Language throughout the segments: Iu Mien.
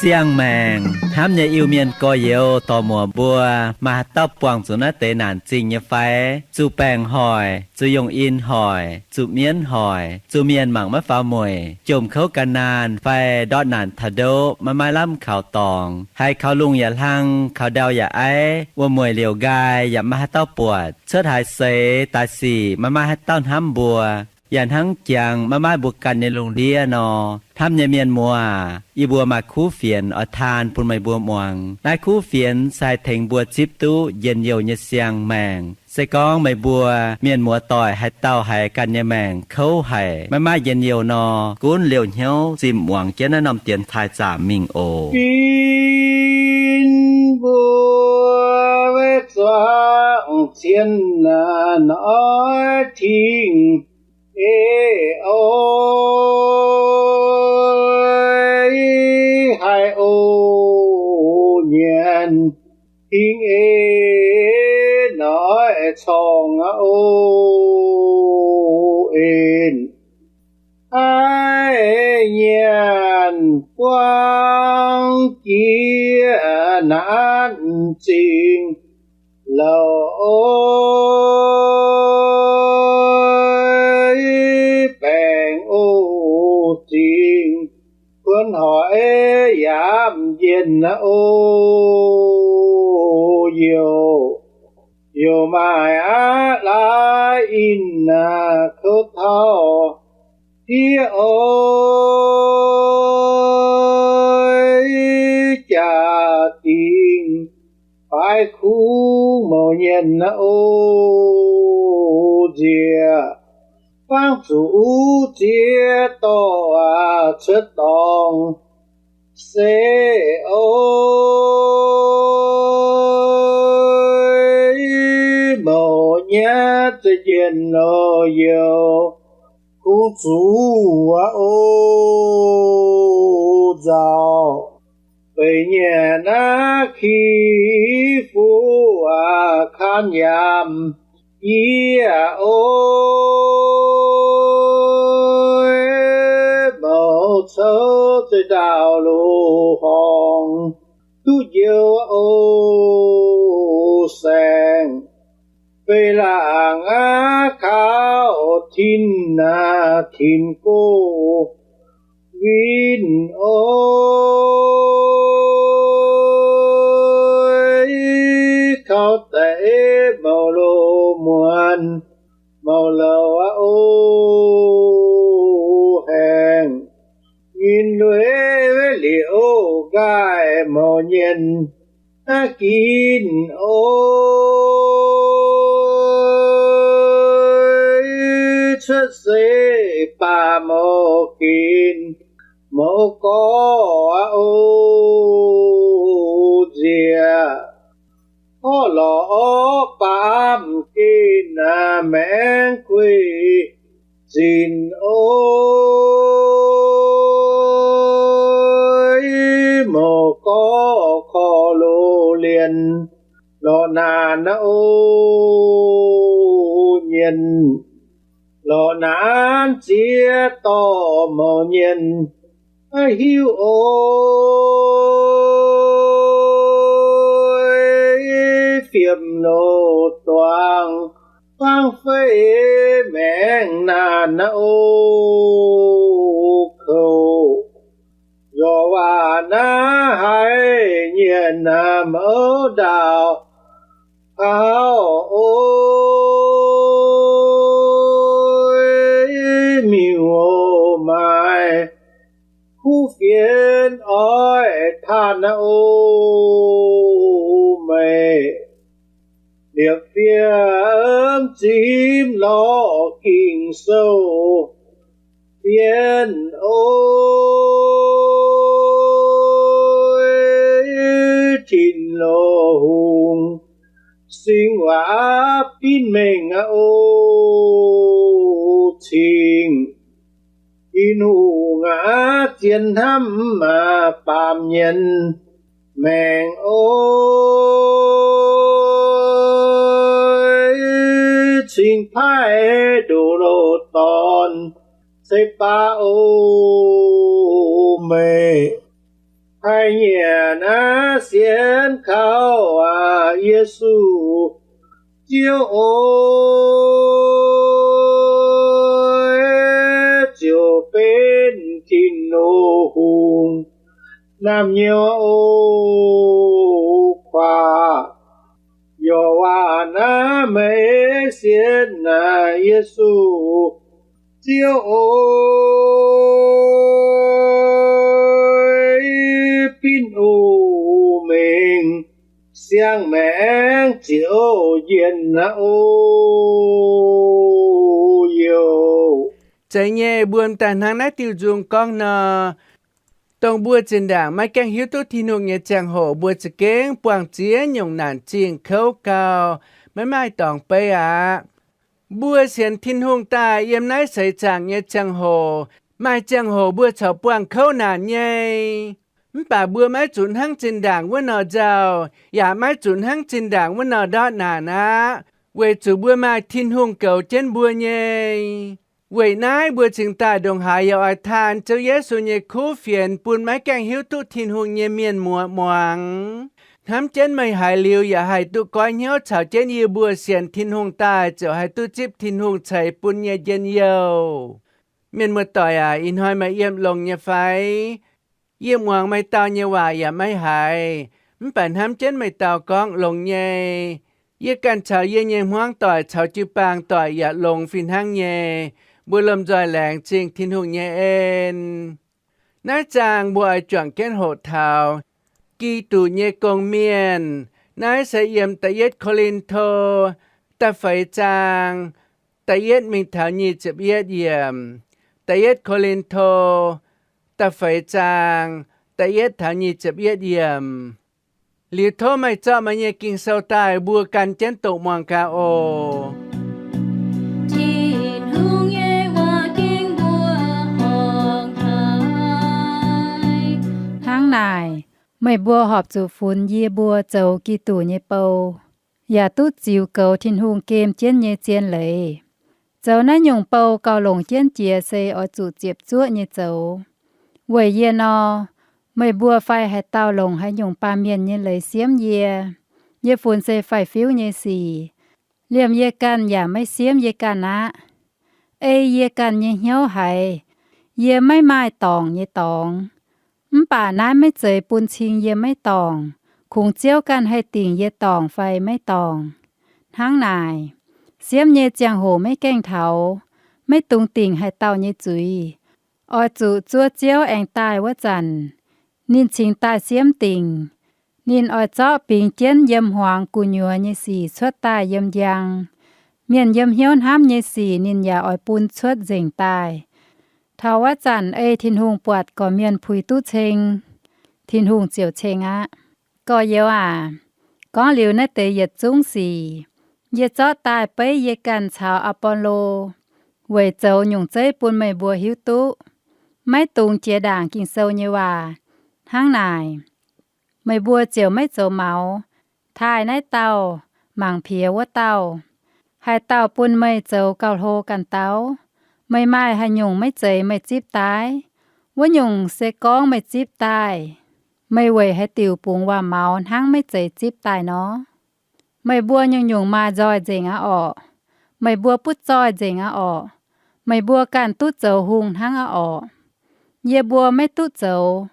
Siang-maengc hnamv nyei Iu-Mienh gorx-youz dorc-muoc mbuo, maaih haaix dauh buangh zuqc naaiv deix naanc zingh nyei fai? Zuqc baengc hoic, zuqc yongh in hoic, zuqc mienv hoic, zuqc mienh mangc maiv faaux mueic, jomc kouv gan naanh fai ndortv naanc taux ndoqv maiv maaih lamh kaux dorngx, haiz kaux lungh yaac hlang, kaux ndau yaac aiv, wuom-mueic liouc nqaai yaac maiv maaih haaix dauh buatc, cuotv haaix seix daaih sic maiv maaih haaix dauh hnamv mbuo, yaac hnangv jangx maiv maaih mbuo ganh nyei lungh ndiev nor. Hnamv nyei mienh muoz, yie mbuo maaih kuv fienx oix taan bun meih mbuo muangx. Naaiv kuv fienx se haih tengx mbuo zipv duqv njien-youh nyei siang-maengc. Se gorngv meih mbuo mienh muoz-doic haaix dauh haiz ganh nyei maengc kouv haic, maiv maaih njien-youh nor, gunv liouh hnyouv zimh muangx jienv naaiv norm dienx taaih zaamc mingh oc. Ginv mbuo weic zuangx cien naaiv norm tingx ei oc, haiz oc, nyanc tingx ei norm corngx oc, en haiz nyanc buangv jiex naanc zingh louc oc, baengc oc zingh kuonx hoic yaac mv njien oc, youc youc maaih aqv laaix in naaic kouv tauv diev oc, jaax dingc baaix kungx mouz nyienh oc, nziex fangv zuqc uv ziex dorh cuotv dorngx se oc, mouz nyei za'njienv nor youc kungx zuqc oc, nzauh beic nyei naaiv ki fuqv kaan yaam yie oc, mouz cou zeix ndaauv loz-horngz duqv njoux oc, saeng fei laangc aqv, kaux tin aac, tin gox winh oc, kaux deix mouz loz muonz mouz louc aqv oc, haengh nyinh lueiv liuz nqaai mouz nyienh ginv oc, cuotv se baac mouz ginv mouz gorx aqv oc, nziex orv lorz orv baamh gen aac, maengx gueiv zinc oc, mouz gorx korv loz lienh lorz naanc aqv oc, nyienh lorz naanc ziex dorh mouz nyienh hiuv oc, fiem loz-duangv fangv fei maengx naanc aqv oc, kouv lorz waac naaiv haiz nyienh mouz ndaauh kaux oc, miuc-oc maaih kuv fienx oix taanh aqv oc, meih liepc fiem zimv lorz Ging-Sou mbienv oc, Tin-Loz Hungh singx waac binv mengh aqv oc, cingx Tin-Hungh aac, zien hnamv maah! Baamh mienh maengc oix cingx paaiv ndoqc loz-dorn se baav o meih. Haih nyiec naaiv sienx kaux aac, Yesu Ziouv oc, ziouc benx Tin-Hungh naamh nyouz oc. Kuaax, yaac waac naaiv meih sienx naaic, Yesu Ziouv oc, binv oc mengh siang-maengc ziouc njien aqv oc. Youc zeiz nyei, mbuo daaih hnangv naaiv diuh nzung gorngv nor, dongh mbuo zinh ndaangc maiv gaengh hiuv duqv Tin-Hungh nyei ziangh hoc, mbuo za'gengh buangh ziex nyungc naanc zingh kouv gau, maiv maaih dorngx beiv aqv. Mbuo sienx Tin-Hungh daaih yiem naaiv seix zaangc nyei ziangh hoc, maaih ziangh hoc mbuo corc buangh kouv naanc nyei. Mv baac mbuo maiv zuqc hnangv zinh ndaangc wuov nor nzauh, yaac maiv zuqc hnangv zinh ndaangc wuov nor ndortv naanc aqv, weic zuqc mbuo maaih Tin-Hungh goux jienv mbuo nyei. Weic naaiv mbuo cingx daaih ndongc haaix yaac oix taan Ziouv Yesu nyei kuv fienx bun maiv gaengh hiuv duqv Tin-Hungh nyei mienh muoz muangx. Hnamv jienv meih haiz liuz yaac haih duqv goiv hnyouv caux jienv yie mbuo sienx Tin-Hungh daaih ziouc haih duqv zipv Tin-Hungh ceix bun nyei njien-youh. Mienh muoz-doic aac, ih hnoi meih yiem longx nyei fai? Yie muangx meih dau nyei waac yaac maiv haiz, mv baac hnamv jienv meih dau gorngv longx nyei. Yie ganh caux yie nyei hmuangv doic caux jiu-baang doic yaac longx fih hnangv nyei. Mbuo lomh nzoih laengz zingh Tin-Hungh nyei en. Naaiv zaang mbuo oix juangc jienv hoqc taux Giduc nyei gong-mienh. Naaiv se yiem da'yietv Ko^lin^to da'feix zaang da'yietv mingh taux nyic ziepc yietv yiemc. Da'yietv Ko^lin^to da'feix zaang da'yietv taux nyic ziepc yietv yiemc. Liuz tov meih zorqv meih nyei Ging-Sou daaih, mbuo gan jienv doqc muangx gaax oc. Tin-Hungh nyei waac gengh mbuo horngh haic. Hnangv naaic, meih mbuo horpc zuqc funx yie mbuo zoux Giduc nyei bou, yaac duqv ziux goux Tin-Hungh gem jienv nyei zien leiz. Zoux naaiv nyungc bou gauh longc jienv jiex se oix zuqc ziepc zuoqv nyei zoux. Weic yie nor, meih mbuo fai haaix dauh longc haaix nyungc baamh mienh nyei leiz siemv yie, yie funx se faix-fiuv nyei sic. Liemh yie ganh yaac maiv siemv yie ganh aqv. Ei yie ganh nyei hnyouv haiz, yie maiv maaih dorngc nyei dorngx. Mv baac naaiv maiv zeiz bun cing yie maiv dorngc, kungx Ziouv ganh haih dingc yie dorngc fai maiv dorngc. Hnangv naaic, siemv nyei ziangh hoc maiv gaengh taux, maiv dungx dingc haaix dauh nyei zuiz. Oix zuqc zuov Ziouv aengx daaih wuov zanc, ninh cingx daaih siemv dingc. Ninh oix zorqv bingx jienv yiem hmuangx gu'nyuoz nyei sic cuotv daaih yiem njang. Mienh yiem hnyouv hnamv nyei sic ninh yaac oix bun cuotv nzengc daaih. Taux wuov zanc ei Tin-Hungh buatc gorqv-mienh puix duqv ceng, Tin-Hungh ziouc ceng aqv. Gorx-youz aac, gorngv liuz naaiv deix yietc zungv sic, yie zorqv daaih beiv yie ganh caux Aa^bo^lo weic zoux nyungc zeiv bun meih mbuo hiuv duqv, maiv dungx jiex ndaangc Ging-Sou nyei waac. Hnangv naaic, meih mbuo ziouc maiv zoux maux, taaih naaiv dauh, mangc piex wuov dauh. Haaix dauh bun meih zoux gauh hlo ganh dauh? Meih maaih haaix nyungc maiv zeiz meih zipv daaih? Wuov nyungc se gorngv meih zipv daaih, meih weic haaix diuc bungx waac-maux hnangv maiv zeiz zipv daaih nor? Meih mbuo nyungc-nyungc maaih nzoih nzengc aqv orqc. Meih mbuo butv zoih nzengc aqv orqc. Meih mbuo ganh duqv zoux hungh hnangv aqv orqc. Yie mbuo maiv duqv zoux,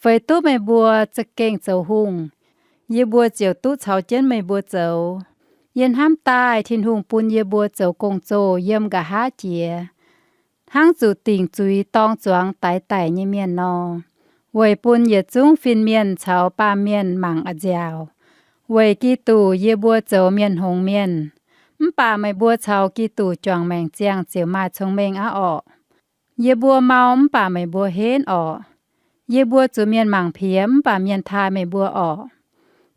feix duqv meih mbuo za'gengh zoux hungh, yie mbuo ziouc duqv caux jienv meih mbuo zoux. Yie hnamv daaih Tin-Hungh bun yie mbuo zoux gong-zoh yiem nqa'haav jiex, hnangv zuqc dingc zuiz dorng zuangx daix daic nyei mienh nor, weic bun yietc zungv fin-mienh caux baamh mienh mangc a'nziaauc. Weic Giduc yie mbuo zoux mienh hngongx mienh. Mv baac meih mbuo caux Giduc juangc maengc ziangh ziouc maaih cong-mengh aqv orqc. Yie mbuo mau mv baac meih mbuo henv orqc. Yie mbuo zuqc mienh mangc piex mv baac mienh taaih meih mbuo orqc.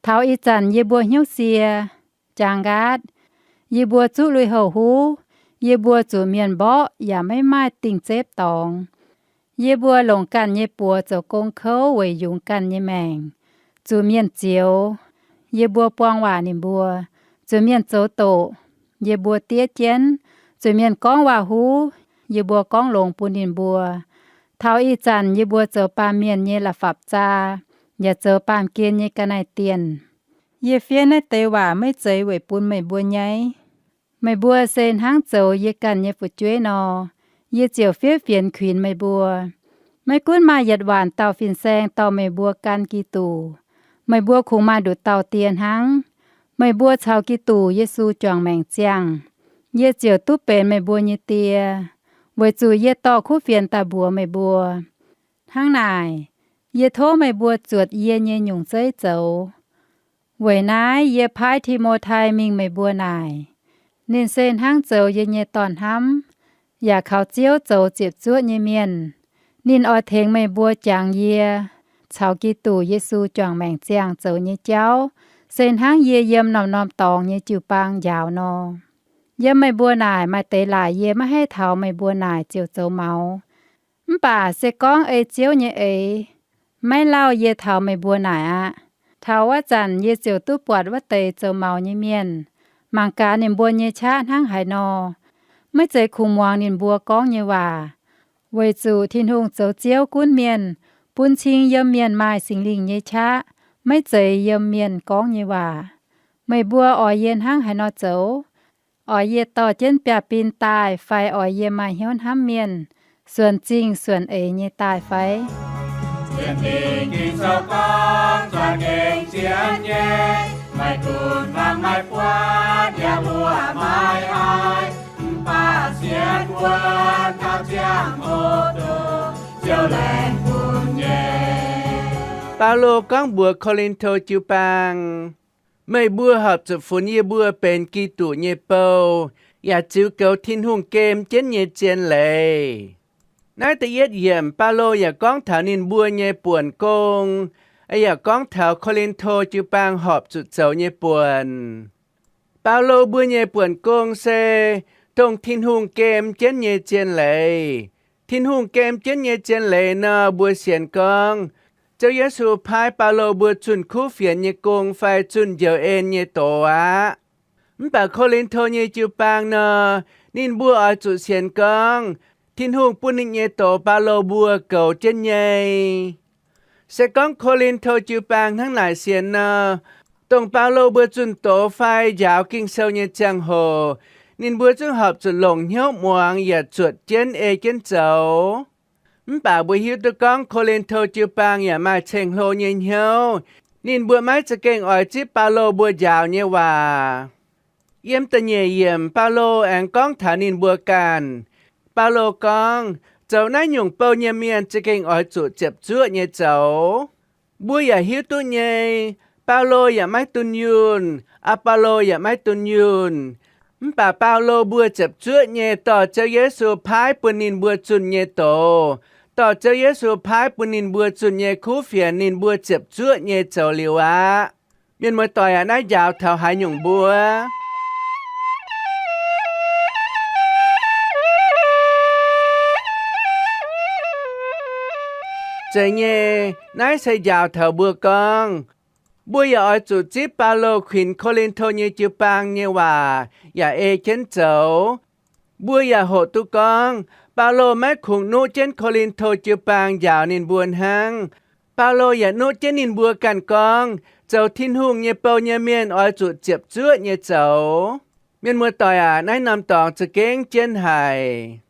Taux ih zanc yie mbuo hnyouv sie, jaang nqaatv. Yie mbuo zuqv lui-houx huv. Yie mbuo zuqc mienh mborqv yaac maiv maaih dingh zepv dorngx. Yie mbuo longc ganh nyei buoz zoux gong kouv weic yungz ganh nyei maengc, zuqc mienh zioux, yie mbuo buang waac ninh mbuo. Zuqc mienh zoux doqc, yie mbuo diev jienv. Zuqc mienh gorngv waac-huv, yie mbuo gorngv longx bun ninh mbuo. Taux ih zanc yie mbuo zoux baamh mienh nyei la'fapc-zaa, yaac zoux baamh gen nyei ga'naaiv-dienh. Yie fiev naaiv deix waac maiv zeiz weic bun meih mbuo nyaiv. Meih mbuo se hnangv zoux yie ganh nyei fu'jueiv nor, yie ziouc fiev fienx kuinx meih mbuo. Maiv gunv maaih yietc waanc dauh fin-saeng dorh meih mbuo gan Giduc, meih mbuo kungx maaih nduqc dauh die hnangv. Meih mbuo caux Giduc Yesu juangc maengc ziangh, yie ziouc duqv benx meih mbuo nyei die, weic zuqc yie dorh kuv fienx daaih mbuox meih mbuo. Hnangv naaic, yie tov meih mbuo zuotc yie nyei nyungc zeiv zoux. Weic naaiv yie paaiv Ti^mo^tai mingh meih mbuo naaic. Ninh se hnangv zoux yie nyei dorn-hnamv, yaac kaux Ziouv zoux ziepc zuoqv nyei mienh. Ninh oix tengx meih mbuo jangx yie caux Giduc Yesu juangc maengc ziangh zoux nyei jauv, se hnangv yie yiem norm-norm dorngx nyei jiu-baang njaaux nor. Yiem meih mbuo naaic maaih deix laaic yie maiv haih taux meih mbuo naaic ziouc zoux maux. Mv baac se gorngv ei Ziouv nyei eix, maiv lauh yie taux meih mbuo naaic aqv. Taux wuov zanc yie ziouc duqv buatc wuov deix zoux maux nyei mienh. Mangc gaax ninh mbuo nyei qaqv hnangv haaix nor. Maiv zeiz kungx muangx ninh mbuo gorngv nyei waac, weic zuqc Tin-Hungh zoux Ziouv gunv mienh, bun cing yiem mienh maaih Singx Lingh nyei qaqv, maiv zeiz yiem mienh gorngv nyei waac. Meih mbuo oix yie hnangv haaix nor zoux? Oix yie dorh jienv biaav-bin daaih fai oix yie maaih hnyouv hnamv mienh, suonc zingh suonc eix nyei daaih fai? Baulo gorngv mbuox Ko^lin^to jiu-baang, meih mbuo horpc zuqc funx yie mbuo benx Giduc nyei bou, yaac ziux goux Tin-Hungh gem jienv nyei zien leiz. Naaiv da'yietv yiemc Baulo yaac gorngv taux ninh mbuo nyei buonc gong, yaac gorngv taux Ko^lin^to jiu-baang horpc zuqc zoux nyei buonc. Baulo mbuo nyei buonc gong se dongh Tin-Hungh gem jienv nyei zien leiz. Tin-Hungh gem jienv nyei zien leiz nor, mbuo sienx gorngv Ziouv Yesu paaiv Baulo mbuo zunh kuv fienx nyei gong fai zunh njoux en nyei doz aqv. Mv baac Ko^lin^to nyei jiu-baang nor, ninh mbuo oix zuqc sienx gorngv Tin-Hungh bun ninh nyei doz Baulo mbuo goux jienv nyei. Se gorngv Ko^lin^to jiu-baang hnangv naaic sienx nor, dongh Baulo mbuo zunh doz fai njaaux Ging-Sou nyei ziangh hoc, ninh mbuo zungv horpc zuqc longc hnyouv muangx yaac zuotc jienv ei jienv zoux. Mv baac mbuo hiuv duqv gorngv Ko^lin^to jiu-baang yaac maaih ceng-hlo nyei hnyouv. Ninh mbuo maiv za'gengh oix zipv Baulo mbuo njaaux nyei waac. Yiem da'nyeic yiemc Baulo aengx gorngv taux ninh mbuo ganh. Baulo gorngv, zoux naaiv nyungc bou nyei mienh za'gengh oix zuqc ziepc zuoqv nyei zoux. Mbuo yaac hiuv duqv nyei, Baulo yaac maiv dunh yunh, Aa^baa^lo yaac maiv dunh yunh. Mv baac Baulo mbuo ziepc zuoqv nyei dorh Ziouv Yesu paaiv bun ninh mbuo zunh nyei doz, dorh Ziouv Yesu paaiv bun ninh mbuo zunh nyei kuv fienx ninh mbuo ziepc zuoqv nyei zoux liuz aqv. Mienh muoz-doic aac, naaiv njaaux taux haaix nyungc mbuo? Zeiz nyei, naaiv se njaaux taux mbuo gorngv, mbuo yaac oix zuqc zipv Baulo kuinx Ko^lin^to nyei jiu-baang nyei waac yaac ei jienv zoux. Mbuo yaac hoqc duqv gorngv Baulo maiv kungx nuqv jienv Ko^lin^to jiu-baang njaaux ninh mbuo hnangv. Baulo yaac nuqv jienv ninh mbuo ganh gorngv, zoux Tin-Hungh nyei bou nyei mienh oix zuqc ziepc zuoqv nyei zoux. Mienh muoz-doic aac, naaiv norm dorngx za'gengh jienv haic.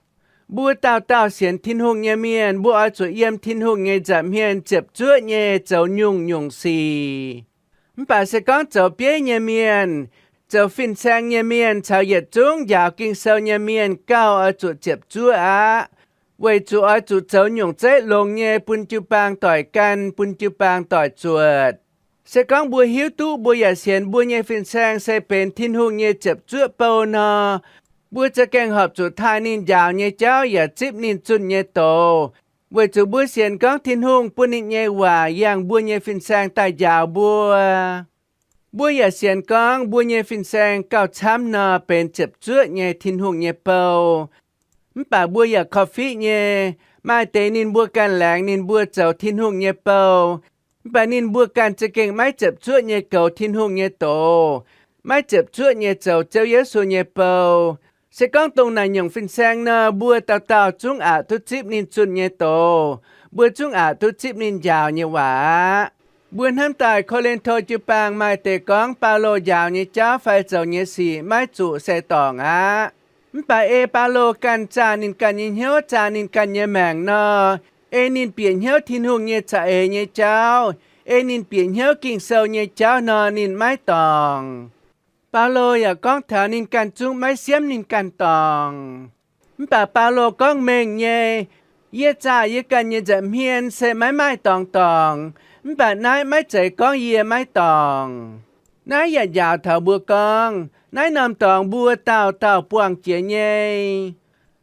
Mbuo dauh dauh sienx Tin-Hungh nyei mienh, mbuo oix zuqc yiem Tin-Hungh nyei nza'hmien ziepc zuoqv nyei zoux nyungc-nyungc sic. Mv baac se gorngv zoux bieiv nyei mienh, zoux fin-saeng nyei mienh caux yietc zungv njaaux Ging-Sou nyei mienh gauh oix zuqc ziepc zuoqv aqv, weic zuqc oix zuqc zoux nyungc zeiv longx nyei bun jiu-baang doic gan, bun jiu-baang doic zuotc. Se gorngv mbuo hiuv duqv mbuo yaac sienx mbuo nyei fin-saeng se benx Tin-Hungh nyei ziepc zuoqv bou nor, mbuo za'gengh horpc zuqc taaih ninh njaaux nyei jauv yaac zipv ninh zunh nyei doz, weic zuqc mbuo sienx gorngv Tin-Hungh bun ninh nyei waac yangh mbuo nyei fin-saeng daaih njaaux mbuo. Mbuo yaac sienx gorngv mbuo nyei fin-saeng gauh camv nor benx ziepc zuoqv nyei Tin-Hungh nyei bou. Mv baac mbuo yaac korv-fiqv nyei, Maaih deix ninh mbuo ganh laengz ninh mbuo zoux Tin-Hungh nyei bou, mv baac ninh mbuo ganh za'gengh maiv ziepc zuoqv nyei goux Tin-Hungh nyei doz, maiv ziepc zuoqv nyei zoux Ziouv Yesu nyei bou. Se gorngv dongh naaic nyungc fin-saeng nor, mbuo dauh dauh zungv aqc duqv zipv ninh zunh nyei doz, mbuo zungv aqc duqv zipv ninh njaaux nyei waac aqv. Mbuo hnamv daaih Ko^lin^to jiu-baang maaih deix gorngv Baulo njaaux nyei jauv fai zoux nyei sic maiv zuqc se dorngc aqv. Mv baac ei Baulo ganh zaah ninh ganh nyei hnyouv, zaah ninh ganh nyei maengc nor, ei ninh bieqc hnyouv Tin-Hungh nyei za'eix nyei jauv, ei ninh bieqc hnyouv Ging-Sou nyei jauv nor, ninh maiv dorngc. Baulo yaac gorngv taux ninh ganh zungv maiv siemv ninh ganh dorngc. Mv baac Baulo gorngv mengh nyei, Yie zaah yie ganh nyei nza'hmien se maiv maaih dorngx dorngc, mv baac naaiv maiv zeiz gorngv yie maiv dorngc. Naaiv yaac njaaux taux mbuo gorngv, naaiv norm dorngx mbuo dauh dauh buangh jiex nyei.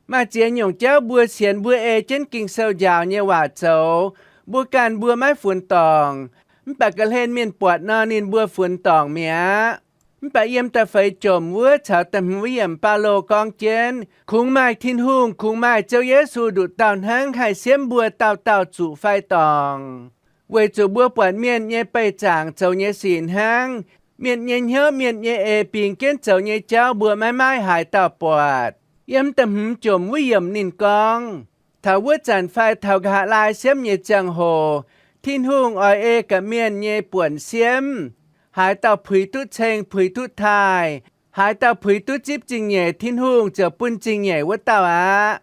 Maaih ziex nyungc jauv mbuo sienx mbuo ei jienv Ging-Sou njaaux nyei waac zoux, mbuo ganh mbuo maiv funx dorngc, mv baac ga'hlen mienh buatc nor, ninh mbuo funx dorngc mi'aqv. Mv baac yiem da'feix jomc wuov caux da'hmz wuov yiemc Baulo gorngv jienv, kungx maaih Tin-Hungh, kungx maaih Ziouv Yesu nduqc dauh hnangv haih siemv mbuo dauh dauh zuqc fai dorngc. Weic zuqc mbuo buatc mienh nyei beih zaangc zoux nyei sic hnangv, mienh nyei hnyouv, mienh nyei eix bingx jienv zoux nyei jauv mbuo maiv maaih haaix dauh buatc. Yiem da'hmz jomc wuov yiemc ninh gorngv, taux wuov zanc fai taux nqa'haav laai siemv nyei ziangh hoc, Tin-Hungh oix ei ga'mienh nyei buonc siemv, haaix dauh puix duqv ceng, puix duqv taaih, haaix dauh puix duqv zipv zingh nyeic, Tin-Hungh ziouc bun zingh nyeic wuov dauh aqv.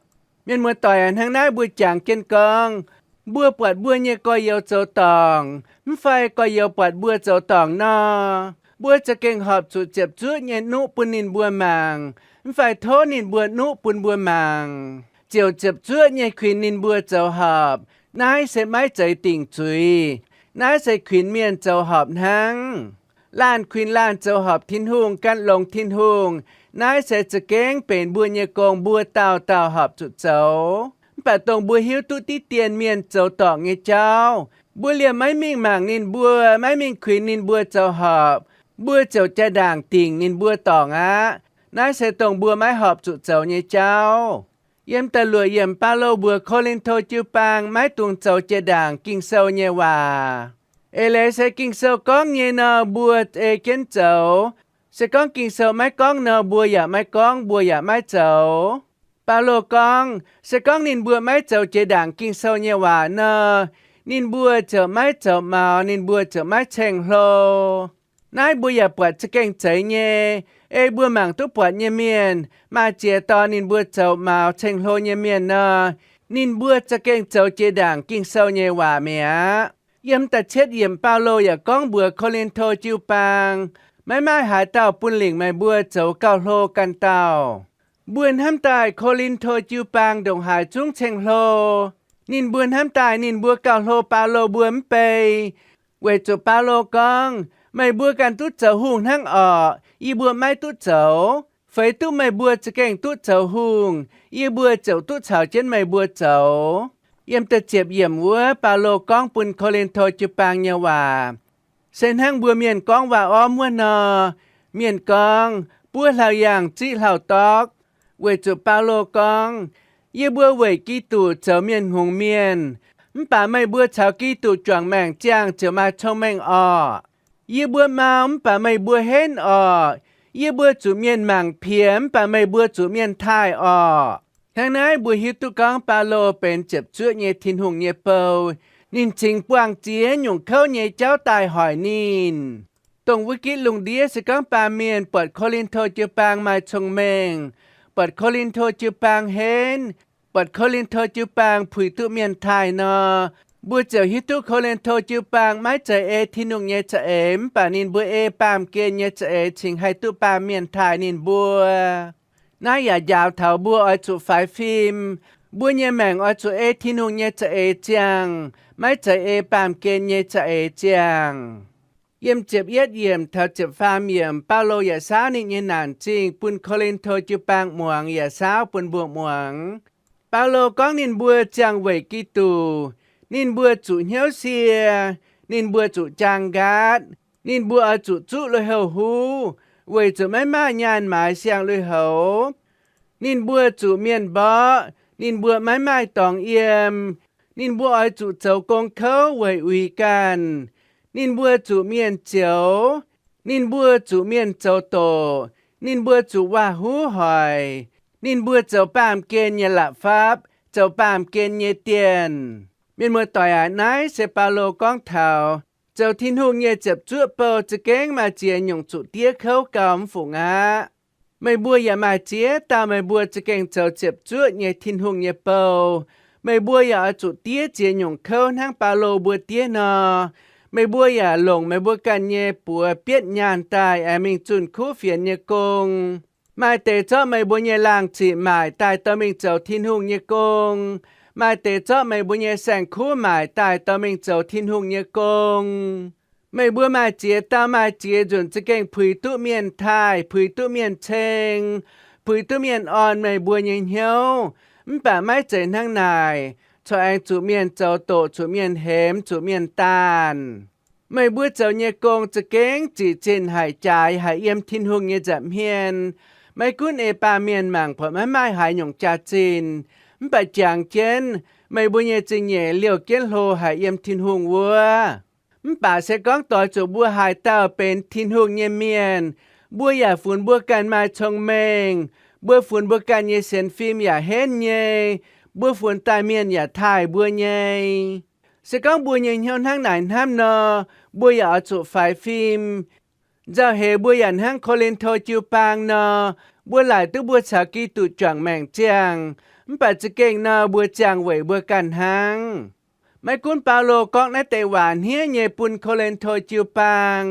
Mienh muoz-doic aac, hnangv naaiv mbuo jangx jienv gorngv, mbuo buatc mbuo nyei gorx-youz zoux dorngc, mv fai gorx-youz buatc mbuo zoux dorngc nor, mbuo za'gengh horpc zuqc ziepc zuoqv nyei nuqv bun ninh mbuo mangc, mv fai tov ninh mbuo nuqv bun mbuo mangc, ziouc ziepc zuoqv nyei kuinx ninh mbuo zoux horpc. Naaiv se maiv zeiz dingc zuiz. Naaiv se kuinx mienh zoux horpc hnangv. Laanh kuinx laanh zoux horpc Tin-Hungh, gan longx Tin-Hungh, naaiv se za'gengh benx mbuo nyei gong, mbuo dauh dauh horpc zuqc zoux. Mv baac dongh mbuo hiuv duqv diqv dien mienh zoux dorngc nyei jauv, mbuo liemh maiv mingh mangc ninh mbuo, maiv mingh kuinx ninh mbuo zoux horpc, mbuo ziouc jaa-ndaangc dingc ninh mbuo dorngc aqv. Naaiv se dongh mbuo maiv horpc zuqc zoux nyei jauv. Yiem da'luoqc yiemc Baulo mbuox Ko^lin^to jiu-baang maiv dungx zoux jiex ndaangc Ging-Sou nyei waac. Eix leiz se Ging-Sou gorngv nyei nor, mbuo ei jienv zoux. Se gorngv Ging-Sou maiv gorngv nor, mbuo yaac maiv gorngv, mbuo yaac maiv zoux. Baulo gorngv, se gorngv ninh mbuo maiv zoux jiex ndaangc Ging-Sou nyei waac nor, ninh mbuo ziouc maiv zoux maux, ninh mbuo ziouc maiv ceng-hlo. Naaiv mbuo yaac buatc za'gengh zeiz nyei. Ei mbuo mangc duqv buatc nyei mienh, maaih ziex dorh ninh mbuo zoux maux ceng-hlo nyei mienh nor, ninh mbuo za'gengh zoux jiex ndaangc Ging-Sou nyei waac mi'aqv. Yiem da'cietv yiemc Baulo yaac gorngv mbuox Ko^lin^to jiu-baang, maiv maaih haaix dauh bun lingc meih mbuo zoux gauh hlo ganh dauh. Mbuo hnamv daaih Ko^lin^to jiu-baang ndongc haaix zungv ceng-hlo. Ninh mbuo hnamv daaih ninh mbuo gauh hlo Baulo mbuo mv bei. Weic zuqc Baulo gorngv, meih mbuo ganh duqv zoux hungh hnangv orqc, yie mbuo maiv duqv zoux. Feix duqv meih mbuo za'gengh duqv zoux hungh, yie mbuo ziouc duqv caux jienv meih mbuo zoux. Yiem da'ziepc yiemc wuov Baulo gorngv bun Ko^lin^to jiu-baang nyei waac, se hnangv mbuo mienh gorngv waac-ormv wuov nor, mienh gorngv, buov hlauv yaangh ziqv hlauv-dorqv. Weic zuqc Baulo gorngv, yie mbuo weic Giduc zoux mienh hngongx mienh, mv baac meih mbuo caux Giduc juangc maengc ziangh ziouc maaih cong-mengh orqc. Yie mbuo mau, mv baac meih mbuo henv orqc. Yie mbuo zuqc mienh mangc piex, mv baac meih mbuo zuqc mienh taaih orqc. Hnangv naaiv mbuo hiuv duqv gorngv Baulo benx ziepc zuoqv nyei Tin-Hungh nyei bou. Ninh cingx buangh ziex nyungc kouv nyei jauv daaih hoic ninh. Dongh wuov gitv lungh ndiev se gorngv baamh mienh buatc Ko^lin^to jiu-baang maaih cong-mengh, buatc Ko^lin^to jiu-baang henv, buatc Ko^lin^to jiu-baang puix duqv mienh taaih nor, mbuo ziouc hiuv duqv Ko^lin^to jiu-baang maiv zeiz ei Tin-Hungh nyei za'eix, mv baac ninh mbuo ei baamh gen nyei za'eix cingx haih duqv baamh mienh taaih ninh mbuo. Naaiv yaac njaaux taux mbuo oix zuqc faix fim. Mbuo nyei maengc oix zuqc ei Tin-Hungh nyei za'eix ziangh, maiv zeiz ei baamh gen nyei za'eix ziangh. Yiem ziepc yietv yiemc taux ziepc faam yiemc, Baulo yaac saauv ninh nyei naanc zingh bun Ko^lin^to jiu-baang muangx, yaac saauv bun mbuo muangx. Baulo gorngv ninh mbuo ziangh weic Giduc, ninh mbuo zuqc hnyouv sie, ninh mbuo zuqc jaang nqaatv, ninh mbuo oix zuqc zuqv lui-houx huv, weic zuqc maiv maaih nyaanh maaiz siang-lui-houx. Ninh mbuo zuqc mienh mborqv, Ninh mbuo maiv maaih dorngx yiem. Ninh mbuo oix zuqc zoux gong kouv weic uix ganh. Ninh mbuo zuqc mienh zioux. Ninh mbuo zuqc mienh zoux doqc. Ninh mbuo zuqc waac-huv hoic. Ninh mbuo zoux baamh gen nyei la'fapv, zoux baamh gen nyei dienh. Mienh muoz-doic aac, naaiv se Baulo gorngv taux zoux Tin-Hungh nyei ziepc zuoqv bou za'gengh maaih ziex nyungc zuqc diev kouv gau mv fungc aqv. Meih mbuo yaac maaih ziex dauh meih mbuo za'gengh zoux ziepc zuoqv nyei Tin-Hungh nyei bou. Meih mbuo yaac oix zuqc diev ziex nyungc kouv hnangv Baulo mbuo diev nor. Meih mbuo yaac longc meih mbuo ganh nyei buoz bietv nyaanh daaih aengx mingh zunh kuv fienx nyei gong. Maaih deix zorqv meih mbuo nyei laangh ziqc maaic daaih dorh mingh zoux Tin-Hungh nyei gong. Maaih deix zorqv meih mbuo nyei saeng-kuv maaic daaih dorh mingh zoux Tin-Hungh nyei gong. Meih mbuo maaih ziex dauh maaih ziex nzunc za'gengh puix duqv mienh taaih, puix duqv mienh ceng, puix duqv mienh orn meih mbuo nyei hnyouv. Mv baac maiv zeiz hnangv naaic, corc aengx zuqc mienh zoux doqc, zuqc mienh hemx, zuqc mienh daanh. Meih mbuo zoux nyei gong za'gengh zic zinh haic, jaaix haic yiem Tin-Hungh nyei nza'hmien. Maiv gunv ei baamh mienh mangc buatc maiv maaih haaix nyungc jaax-zinh, mv baac jangx jienv meih mbuo nyei zingh nyeic liouh jienv hlo haic yiem Tin-Hungh wuov. Mv baac se gorngv doix zuqc mbuo haaix dauh benx Tin-Hungh nyei mienh, mbuo yaac funx mbuo ganh maaih cong-mengh, mbuo funx mbuo ganh nyei sienx fim yaac henv nyei, mbuo funx daaih mienh yaac taaih mbuo nyei. Se gorngv mbuo nyei hnyouv hnangv naaic hnamv nor, mbuo yaac oix zuqc faix fim. Nzauh heix mbuo yaac hnangv Ko^lin^to jiu-baang nor, mbuo laaic duqv mbuo caux Giduc juangc maengc ziangh, mv baac za'gengh nor mbuo ziangh weic mbuo ganh hnangv. Maiv gunv Baulo gorngv naaiv deix waac hniev nyei bun Ko^lin^to jiu-baang,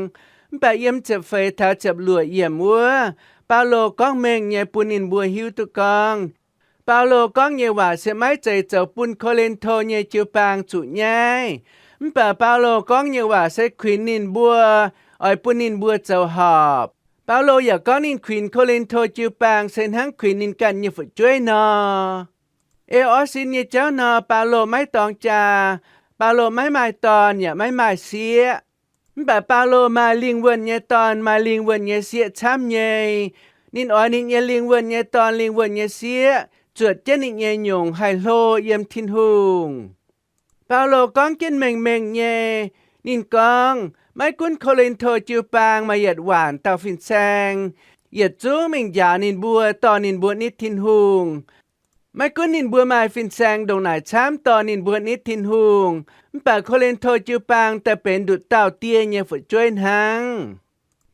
mv baac yiem ziepc feix taux ziepc luoqc yiemc wuov, Baulo gorngv mengh nyei bun ninh mbuo hiuv duqv gorngv, Baulo gorngv nyei waac se maiv zeiz zoux bun Ko^lin^to nyei jiu-baang zuqc nyaiv. Mv baac Baulo gorngv nyei waac se kuinx ninh mbuo, oix bun ninh mbuo zoux horpc. Baulo yaac gorngv ninh kuinx Ko^lin^to jiu-baang se hnangv kuinx ninh ganh nyei fu'jueiv nor. Ei orv sin nyei jauv nor, Baulo maiv dorng jaa. Baulo maiv maaih dorn yaac maiv maaih sieqv. Mv baac Baulo maaih lingh wuonh nyei dorn, maaih lingh wuonh nyei sieqv camv nyei. Ninh oix ninh nyei lingh wuonh nyei dorn, lingh wuonh nyei sieqv zuotc jienv ninh nyei nyungc haih hlo yiem Tin-Hungh. Baulo gorngv jienv mengh mengh nyei. Ninh gorngv, maiv gunv Ko^lin^to jiu-baang maaih yietc waanc dauh fin-saeng, yietc zungv mingh njaaux ninh mbuo, dorh ninh mbuo nitv Tin-Hungh. Maiv gunv ninh mbuo maaih fin-saeng ndongc naaic camv dorh ninh mbuo nitv Tin-Hungh, mv baac Ko^lin^to jiu-baang daaih benx nduqc dauh die nyei fu'jueiv hnangv.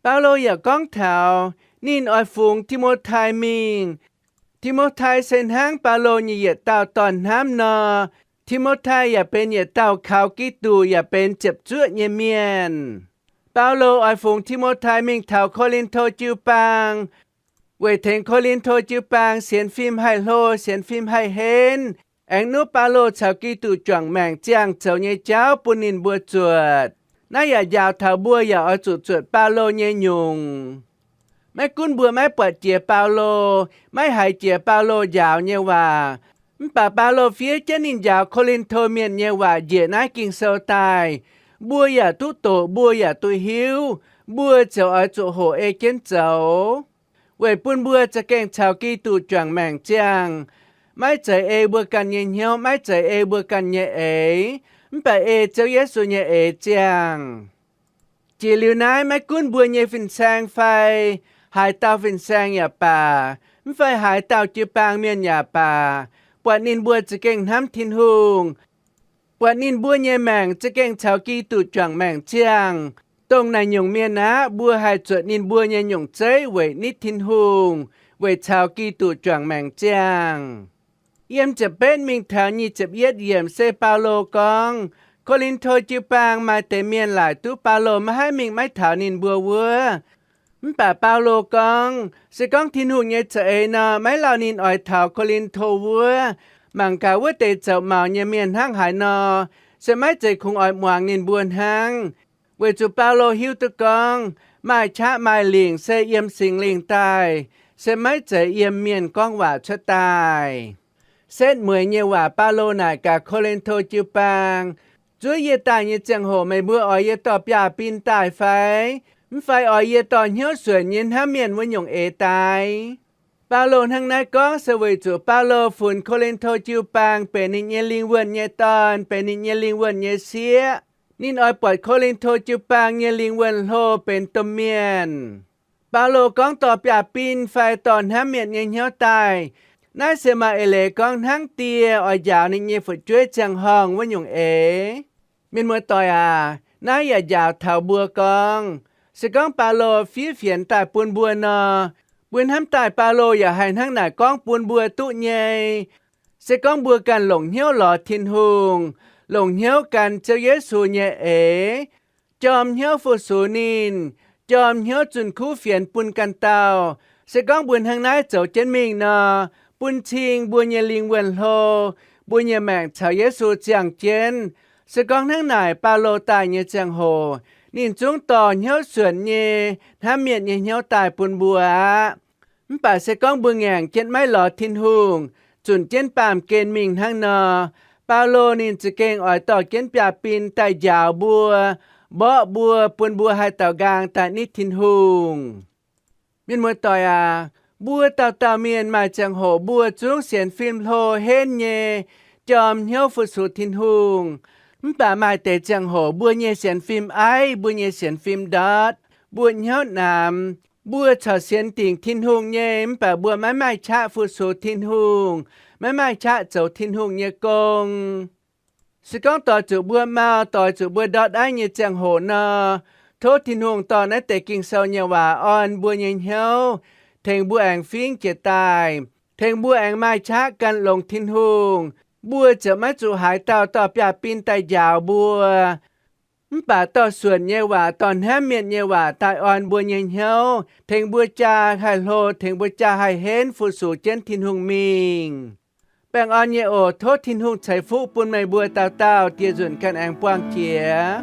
Baulo yaac gorngv taux ninh oix fungx Ti^mo^tai mingh. Ti^mo^tai se hnangv Baulo nyei yietc dauh dorn-hnamv nor, Ti^mo^tai yaac benx yietc dauh kaux Giduc yaac benx ziepc zuoqv nyei mienh. Baulo oix fungx Ti^mo^tai mingh taux Ko^lin^to jiu-baang, weic tengx Ko^lin^to jiu-baang sienx fim haih hlo, sienx fim haih henv, aengx nuqv Baulo caux Giduc juangc maengc ziangh zoux nyei jauv bun ninh mbuo zuotc. Naaiv yaac njaaux taux mbuo yaac oix zuqc zuotc Baulo nyei nyungc. Maiv gunv mbuo maiv buatc jiex Baulo, maiv haiz jiex Baulo njaaux nyei waac, mv baac Baulo fiev jienv ninh njaaux Ko^lin^to mienh nyei waac njiec naaiv Ging-Sou daaih, mbuo yaac duqv doqc, mbuo yaac duqv hiuv, mbuo ziouc oix zuqc hoqc ei jienv zoux, weic bun mbuo za'gengh caux Giduc juangc maengc ziangh. Maiv zeiz ei mbuo ganh nyei hnyouv, maiv zeiz ei mbuo ganh nyei eix, mv baac ei Ziouv Yesu nyei eix ziangh. Jiex liuz naaiv, maiv gunv mbuo nyei fin-saeng fai haaix dauh fin-saeng yaac baac, mv fai haaix dauh jiu-baang mienh yaac baac, buatc ninh mbuo za'gengh hnamv Tin-Hungh, buatc ninh mbuo nyei maengc za'gengh caux Giduc juangc maengc ziangh, dongh naaic nyungc mienh aqv, mbuo haih zuotc ninh mbuo nyei nyungc zeiv weic nitv Tin-Hungh, weic caux Giduc juangc maengc ziangh. Yiem ziepc betv mingh taux nyic ziepc yietv yiemc se Baulo gorngv, Ko^lin^to jiu-baang maaih deix mienh laaic duqv Baulo maiv haih mingh maiv taux ninh mbuo wuov. Mv baac Baulo gorngv, se gorngv Tin-Hungh nyei za'eix nor, maiv lauh ninh oix taux Ko^lin^to wuov. Mangc gaax wuov deix zoux maux nyei mienh hnangv haaix nor, se maiv zeiz kungx oix muangx ninh mbuo hnangv. Weic zuqc Baulo hiuv duqv gorngv, maaih qaqv maaih lingc se yiem Singx Lingh daaih, se maiv zeiz yiem mienh gorngv waac cuotv daaih. Setv mueiz nyei waac Baulo naaic gaax Ko^lin^to jiu-baang, zuov yie daaih nyei ziangh hoc meih mbuo oix yie dorh biaav-bin daaih fai? Mv fai oix yie dorh hnyouv suonc nyei hnamv mienh wuov nyungc eix daaih? Baulo hnangv naaiv gorngv se weic zuqc Baulo funx Ko^lin^to jiu-baang benx ninh nyei lingh wuonh nyei dorn, benx ninh nyei lingh wuonh nyei sieqv. Ninh oix buatc Ko^lin^to jiu-baang nyei lingh wuonh hlo benx domh mienh. Baulo gorngv dorh biaav-bin fai dorh hnamv mienh nyei hnyouv daaih. Naaiv se maaih eix leiz gorngv hnangv die oix njaaux ninh nyei fu'jueiv ziangh horngh wuov nyungc eix. Mienh muoz-doic aac, naaiv yaac njaaux taux mbuo gorngv, se gorngv Baulo fiev fienx daaih bun mbuo nor, mbuo hnamv daaih Baulo yaac haih hnangv naaic gorngv bun mbuo duqv nyei. Se gorngv mbuo ganh longc hnyouv lorz Tin-Hungh, longc hnyouv gan Ziouv Yesu nyei eix, jorm hnyouv fu-sux ninh, jorm hnyouv zunh kuv fienx bun ganh dauh, se gorngv mbuo hnangv naaiv zoux jienv mingh nor, bun cing mbuo nyei lingh wuonh hlo, mbuo nyei maengc caux Yesu ziangh jienv. Se gorngv hnangv naaic, Baulo daaih nyei ziangh hoc, ninh zungv dorh hnyouv suonc nyei, hnamv mienh nyei hnyouv daaih bun mbuo aqv. Mv baac se gorngv mbuo ngaengc jienv maiv lorz Tin-Hungh, zunc jienv baamh gen mingh hnangv nor, Baulo ninh za'gengh oix dorh jienv biaav-bin daaih njaaux mbuo, mborqv mbuo, bun mbuo haih daaux nqaang daaih nitv Tin-Hungh. Mienh muoz-doic aac, mbuo dauh dauh mienh maaih ziangh hoc mbuo zungv sienx fim hlo henv nyei, jorm hnyouv fu-sux Tin-Hungh. Mv baac maaih deix ziangh hoc mbuo nyei sienx fim aiv, mbuo nyei sienx fim ndortv, mbuo hnyouv namx, mbuo corc sienx dingc Tin-Hungh nyei, mv baac mbuo maiv maaih qaqv fu-sux Tin-Hungh, maiv maaih qaqv zoux Tin-Hungh nyei gong. Se gorngv doix zuqc mbuo mau, doix zuqc mbuo ndortv aiv nyei ziangh hoc nor, tov Tin-Hungh dorh naaiv deix Ging-Sou nyei waac orn mbuo nyei hnyouv, tengx mbuo aengx fingx jiex daaih, tengx mbuo aengx maaih qaqv gan longx Tin-Hungh. Mbuo ziouc maiv zuqc haaix dauh dorh biaav-bin daaih njaaux mbuo. Mv baac dorh suonc nyei waac, dorh hnamv mienh nyei waac daaih orn mbuo nyei hnyouv, tengx mbuo jaa haih hlo, tengx mbuo jaa haih henv fu-sux jienv Tin-Hungh mingh. Baengh orn nyei oc. Tov Tin-Hungh ceix fuqv bun meih mbuo dauh dauh dieh nzunc ganh aengx buangh jiex.